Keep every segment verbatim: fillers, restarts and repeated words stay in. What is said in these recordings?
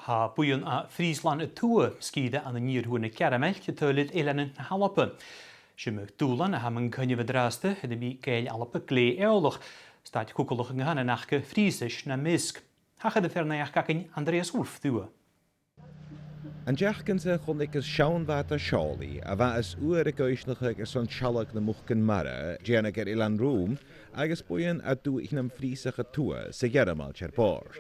Tha buidheann à Frìoslan a Tuath, sgìre ann an iar-thuath na Gearmailt, a' tadhal air eileanan na h-Alba. 'S iomadh dùbhlan a tha mun coinneamh an-dràsta, air am bi Gàidheil Alba glè eòlach, 's tha iad cugallach an cànan aca Frìsis nam measg. Thachair am fear-naidheachd againn Andreas Wolff riutha. An t-seachdain sa chunnaic sinn seann bhàta-seòlaidh, a bha as fhuaire ag fhoillseachadh airson sealg nam mucan-mara, dèanamh air Eilean Rùm, agus buidheann à dùthaich nam Frìosach a Tuath sa Ghearmailt air bòrd.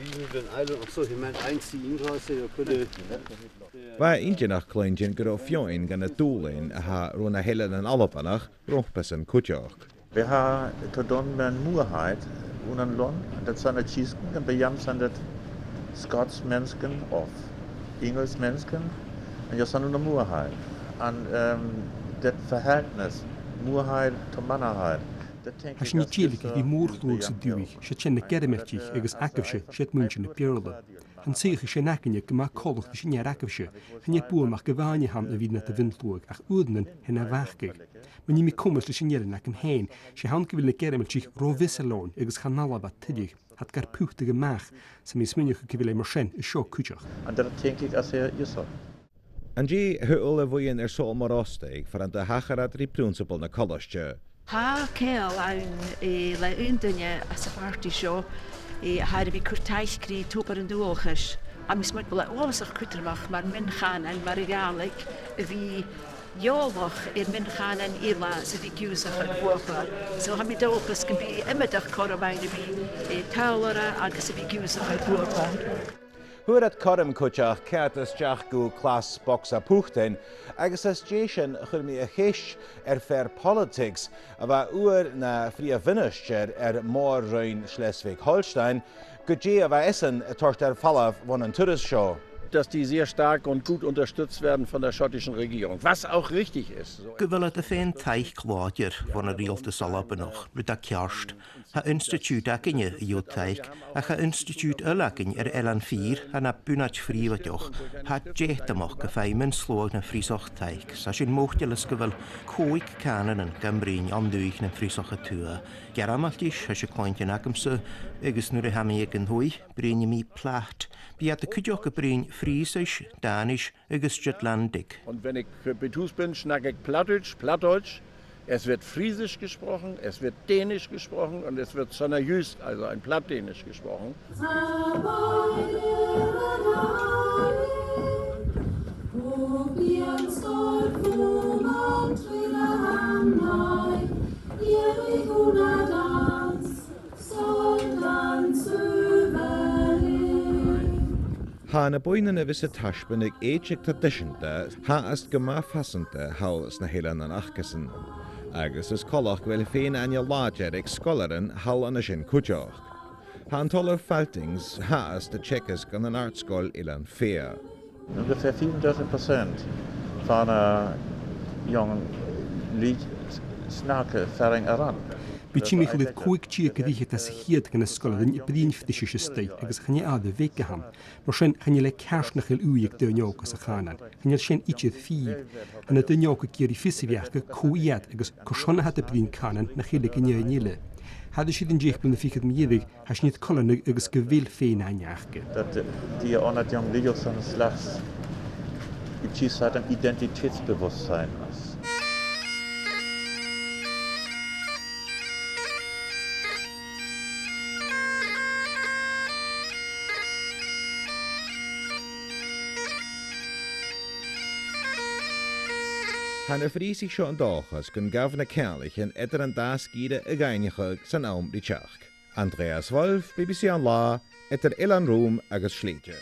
Ach so, he meant einziehen, so you could, uh, Bha e inntinneach cluinntinn gun robh feadhainn dha na dùbhlain a tha ro na h-Eileanan Albannach romhpa-san cuideachd. Bha e a' toirt mun mhuthachaidh, mun an lon, dat san a' tighinn, gun bha iad san dat Scotsmenschen of Englishmenschen, agus iad san mun mhuthachaidh. An, um, dat verhältnis, muthachaidh to manachaidh. Tha sinn a' dèiligeadh ri mòr-shluagh san dùthaich, 's iad sin na Gearmailtich agus agaibhse, 's iad muinntir na Beurla. Tha an suidheachadh sin againne gu math coltach ris an fhear agaibhse, chan e buannachd a-mhàin a th' ann a bhith nad mhion-shluagh, ach uaireannan tha e na bhacadh. Ma nì mi coimeas leis an eilean agam fhèin, 's e th' ann gu bheil na Gearmailtich ro mheasail oirnn agus chan eil iad a' tuilleadh, tha iad gar putadh a-mach, 's tha mi a' smaoineachadh gu bheil e mar sin an seo cuideachd. An dèidh thadhal a' bhuidheann air Sabhal Mòr Ostaig, far an do thachair iad ri prionnsabail na colaiste. Tha ceangal ann, eh, le aon duine às a' phàrtaidh seo, eh, a tha air a bhith a' cur taic ri Tobar an Dualchais. Tha mi a' smaoineachadh gu bheil e uabhasach cudromach mar mion-chànain, mar Ghàidhlig, a bhith eòlach air mion-chànain eile 's a bhith ag ionnsachadh bhuapa. So tha mi an dòchas gum bi iomadach cothrom ann a bhith, eh, tadhal orra agus a bhith ag ionnsachadh bhuapa. Fhuair iad cothrom cuideachd cead a-steach gu clas bogsa-putain, agus às dèidh sin chuir mi a' cheist air fear-poilitigs a bha uair na phrìomh mhinistear air mòr-roinn Schleswig-Holstein, gu dè a bha esan a' toirt air falbh bhon an turas seo. Dass die sehr stark und gut unterstützt werden von der schottischen Regierung, was auch richtig ist. So Gu bheil iad a' faighinn taic làidir bhon an riaghaltas Albannach, rud a tha ceart. Tha institiùid againne a gheibh taic, ach tha institiùid eile againn air Eilean Fìor, ann am bunaitean phrìobhaideach. Tha e deatamach gum faigh mion-shluagh nam Frìosach taic, 's tha sin moiteil is gu bheil còig cànanan gam bruidhinn an dùthaich nam Frìosach a Tuath. Gearmailtis, tha sibh a' cluinntinn agamsa, agus nuair a tha mi aig an taigh, bruidhnidh mi Platt. Bidh iad cuideachd a' bruidhinn Frìsis, Dànais agus Jutlandic. Und wenn ich, äh, bei Tus bin, schnack ich Plattdeutsch, Plattdeutsch. Es wird Friesisch gesprochen, es wird Dänisch gesprochen und es wird Sønderjysk, also ein Plattdänisch gesprochen. Tha na buidhnean a bhios a' taisbeanadh èideadh traidiseanta fhathast gu math fasanta thall sna h-eileanan acasan, agus is coltach gu bheil fèin-aithne làidir aig sgoilearan thall an sin cuideachd. Tha an t-Ollamh Faltings fhathast a' teagasg ann an àrd-sgoil Eilean Fìor. Ungefähr fiefendertig Prozent von, äh, jong Lied snakke Fering aran. Bidh timcheall air còig deug air fhichead às a' cheud de na sgoilearan a' bruidhinn Frisis a-staigh agus chan e àireamh bheag a th' ann. Mar sin, chan eil e ceart nach eil ùidh aig daoine òga sa chànan. Chan eil sin idir fìor. Tha na daoine òga ag iarraidh fios a bhith aca cò iad agus carson a tha iad a' bruidhinn cànan nach eil aig an fheadhainn eile. Thairis air an deichnear no fichead mu dheireadh, tha sinn air coileanadh agus gu bheil fèin-aithne aca. Dat, äh, die Anerkennung Liedjes seines Slechs, die Zeit ein Identitätsbewusstsein ist. Tha na Frìosaich seo an dòchas gun gabh na ceanglaichean eadar an dà sgìre a dhaingneachadh san àm ri teachd. Andreas Wolff, B B C An Là, eadar Eilean Rùm agus Slèite.